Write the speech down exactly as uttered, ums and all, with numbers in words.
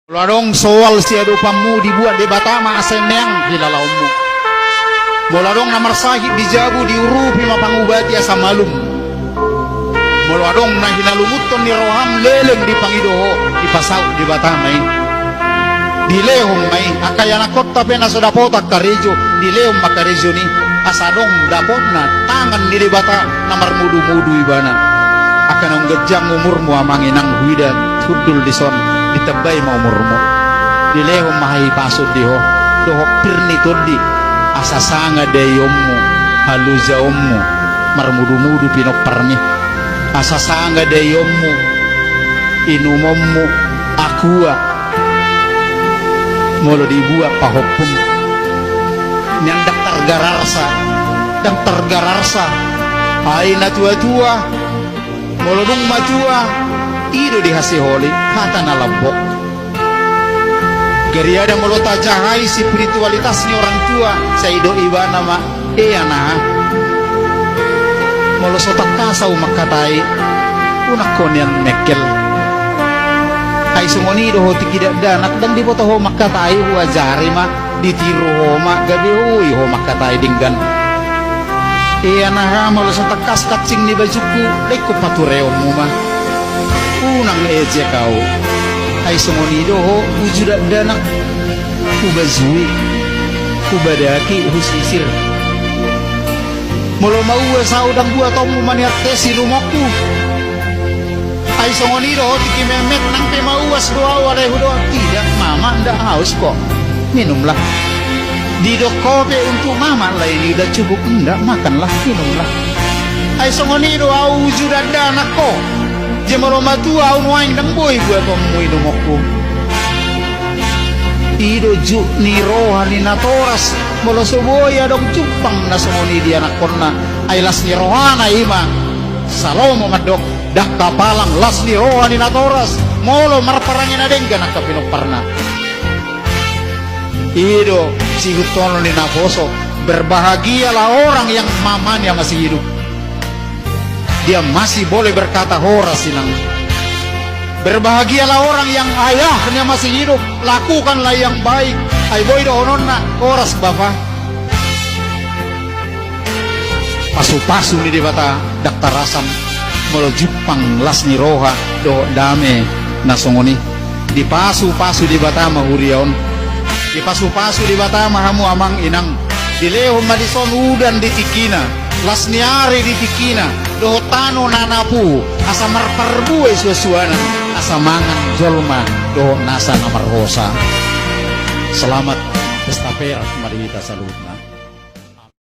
Molo adong soal siadopanmu, dibuat Debata ma asa meang hilalaonmu. Molo adong na marsahit di jabu, diurupi ma pangubati asa malum. Molo adong na hinalungunhon ni roham, leleng dipangido ho, dipasaut Debata ma i. Dilehon ma i, angka ianakhonta pe na so dapotan karejo, dilehon ma karejo ni, asa adong dapotna tangan ni Debata na marmudumudu ibana. Angka naung ganjang umurmu amang inang, huida hundul dison, ditambai ma umurmu. Dilehon ma hahipason di ho, dohot pir ni tondi, asa sanga daionmu, halojaonmu, marmudumudu pinomparmi. Asa sanga daionmu, inumonmu, akua. Molo dibuat pahompum, nian ndang targararsa, ndang targararsa. Ai natuatua, molo dung matua, i do dihasiholi, hata na lambok. Gariada molo tajahai spiritualitas ni orang tua, sai didok ibana ma, e anaha, molo so tangkas ahu mangkatai, unang ho nian mengkel. Ai songon i do ho tingki dakdanak, ndang diboto ho mangkatai, huajari ma, ditiru ho ma, gabe oi ho mangkatai denggan. E anaha, molo so tangkas kancing ni bajungku, da ingkon patureonmu ma. Unang ejek ahu. Ai songon i do ho, uju dakdanak, hubajui, hubadaki, husisir. Molo mauas ahu, ndang buatonmu ma nian tes inumonku. Ai songon i do ho tingki memet, nang pe mauas do ahu alai hudok, tidak mama, ndak haus kok, minumlah. Didok ho pe untuk mama lah ini udah cukup, ndak, makanlah, minumlah. Ai songon i do ahu uju dakdanak ho. Jadi molo matua ahu nuaeng, ndang boi buatonmu inumonku. I do juk ni roha ni natoras, molo so boi adong jumpang na songon i di anakhonna, ai las ni rohana i ma. Salomo mandok, dangka palang las ni roha ni natoras, molo marparange na denggan angka pinomparna. I do sihuthon ni naposo, berbahagialah orang yang mamanya masih hidup. Dia masih boleh berkata horas inang. Berbahagialah orang yang ayahnya masih hidup, lakukanlah yang baik. Ai boi dohononna, horas bapa. Pasupasu ni Debata ndang tarasam, molo jumpang las ni roha dohot dame na songon i. Dipasupasu Debata ma huria on. Dipasupasu Debata ma hamu amang inang. Dilehon ma dison udan di tingkina, las ni ari di tingkina, dohot tano na napu, asa marparbue suansuanan, asa mangan jolma dohot nasa na marhosa. Selamat pesta perak ma di hita saluhutna.